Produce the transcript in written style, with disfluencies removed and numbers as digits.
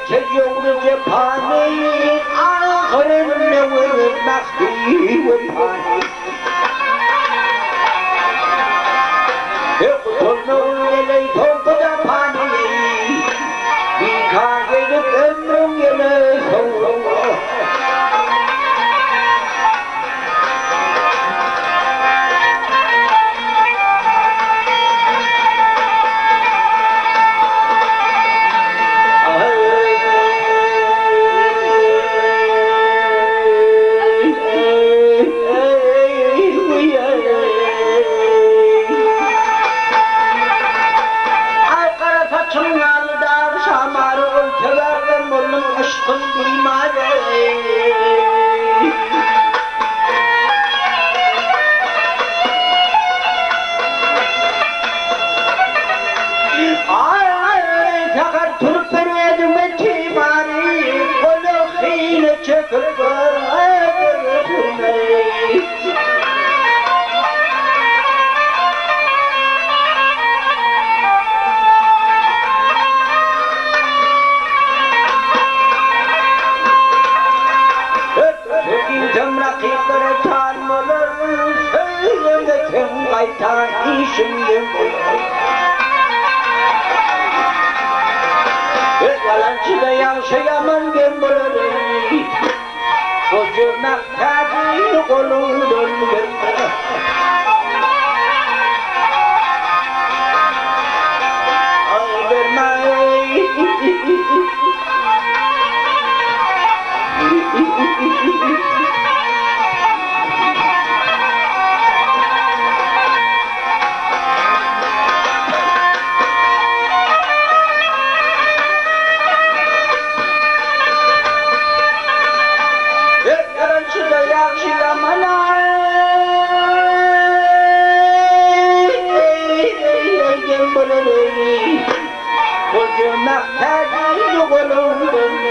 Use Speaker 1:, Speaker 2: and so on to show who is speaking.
Speaker 1: Tejewli jepany, Ahyrynda görüp mähri wepany. Gutulmagyň geleý soňky dapany, Bikar gezip ömrüň ýele sowrup. Aý gara saçyň ýaly dag şamary ol sebäpden boldum yşkyň bimary. Aý säher turup bir özüme timary goly hile çekip görmeý. Diýsem rakyplere tal bolar, Söýlemesem gaýta işim ýeň bolar. Ýalançyda ýagşy ýaman geň bolar. Goja mähtäji golundan gelmez. Aý bermäý. Ýalançyda ýagşy ýamana Geň bolar eý. Goja mähtäji golundan.